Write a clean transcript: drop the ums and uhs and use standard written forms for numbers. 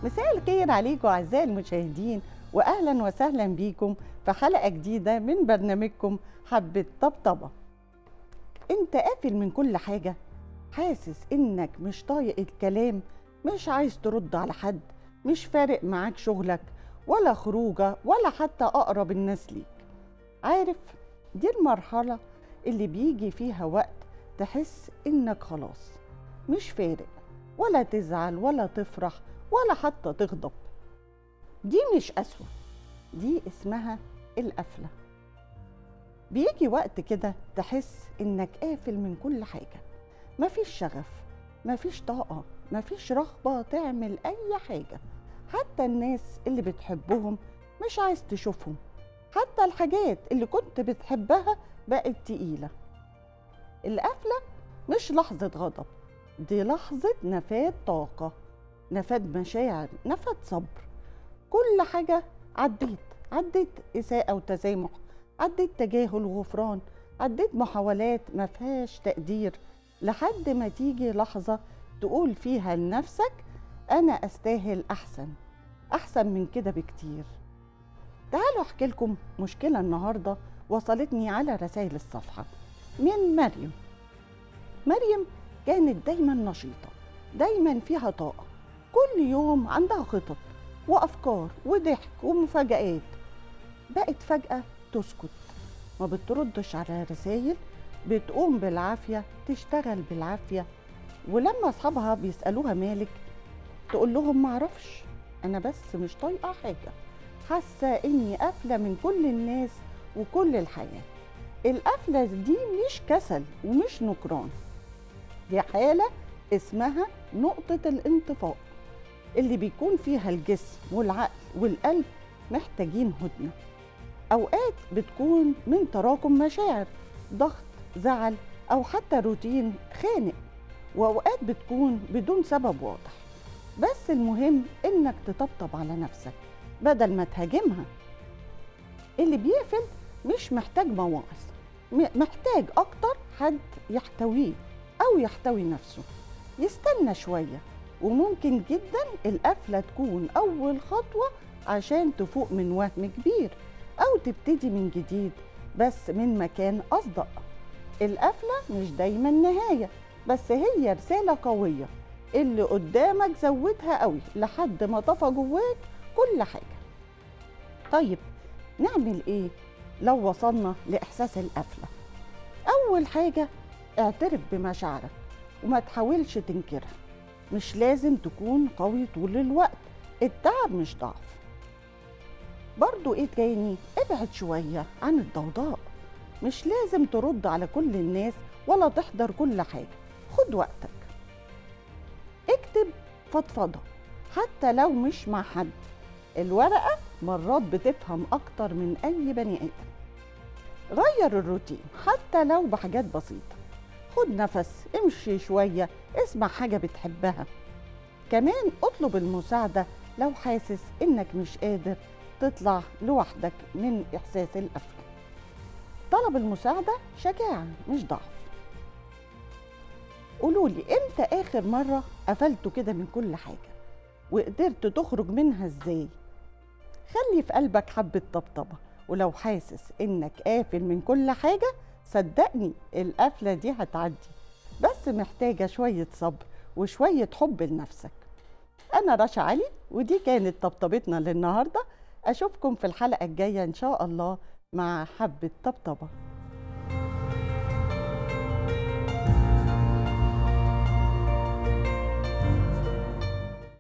مساء الخير عليكم أعزائي المشاهدين، وأهلا وسهلا بيكم في حلقة جديدة من برنامجكم حبة طبطبة. انت قافل من كل حاجة، حاسس انك مش طايق الكلام، مش عايز ترد على حد، مش فارق معاك شغلك ولا خروجة ولا حتى أقرب الناس ليك. عارف دي المرحلة اللي بيجي فيها وقت تحس انك خلاص مش فارق، ولا تزعل ولا تفرح ولا حتى تغضب. دي مش قسوة، دي اسمها القفلة. بيجي وقت كده تحس انك قافل من كل حاجة، مفيش شغف، مفيش طاقة، مفيش رغبة تعمل أي حاجة، حتى الناس اللي بتحبهم مش عايز تشوفهم، حتى الحاجات اللي كنت بتحبها بقت تقيلة. القفلة مش لحظة غضب، دي لحظة نفاد طاقة، نفاد مشاعر، نفاد صبر. كل حاجة عديت إساءة وتسامح، عديت تجاهل وغفران، عديت محاولات ما فيهاش تقدير، لحد ما تيجي لحظة تقول فيها لنفسك أنا أستاهل أحسن، أحسن من كده بكتير. تعالوا أحكي لكم مشكلة النهاردة وصلتني على رسائل الصفحة من مريم. مريم كانت دايما نشيطة، دايما فيها طاقة، كل يوم عندها خطط وأفكار وضحك ومفاجآت. بقت فجأة تسكت، ما بتردش على رسائل، بتقوم بالعافية، تشتغل بالعافية، ولما أصحابها بيسألوها مالك تقول لهم معرفش، أنا بس مش طايقة حاجة، حاسة إني قافلة من كل الناس وكل الحياة. القفلة دي مش كسل ومش نكران، دي حالة اسمها نقطة الانطفاء، اللي بيكون فيها الجسم والعقل والقلب محتاجين هدنة. أوقات بتكون من تراكم مشاعر، ضغط، زعل، أو حتى روتين خانق، وأوقات بتكون بدون سبب واضح. بس المهم إنك تطبطب على نفسك بدل ما تهاجمها. اللي بيقفل مش محتاج مواعظ، محتاج أكتر حد يحتويه أو يحتوي نفسه، يستنى شوية. وممكن جدا القفلة تكون أول خطوة عشان تفوق من وهم كبير أو تبتدي من جديد، بس من مكان أصدق. القفلة مش دايما نهاية، بس هي رسالة قوية اللي قدامك زودها قوي لحد ما طفى جواك كل حاجة. طيب نعمل إيه لو وصلنا لإحساس القفلة؟ أول حاجة اعترف بمشاعرك وما تحاولش تنكرها. مش لازم تكون قوي طول الوقت، التعب مش ضعف. برضو ايه تاني؟ ابعد شوية عن الضوضاء، مش لازم ترد على كل الناس ولا تحضر كل حاجة، خد وقتك. اكتب فضفضة حتى لو مش مع حد، الورقة مرات بتفهم أكتر من أي بني آدم. غير الروتين حتى لو بحاجات بسيطة، خد نفس، امشي شوية، اسمع حاجة بتحبها. كمان اطلب المساعدة لو حاسس انك مش قادر تطلع لوحدك من إحساس القفلة. طلب المساعدة شجاعة مش ضعف. قولولي امتى آخر مرة قفلتوا كده من كل حاجة وقدرت تخرج منها ازاي؟ خلي في قلبك حبة طبطبة، ولو حاسس انك قافل من كل حاجة صدقني القفلة دي هتعدي، بس محتاجة شوية صبر وشوية حب لنفسك. أنا رشا علي، ودي كانت طبطبتنا للنهاردة. أشوفكم في الحلقة الجاية إن شاء الله مع حبة طبطبة.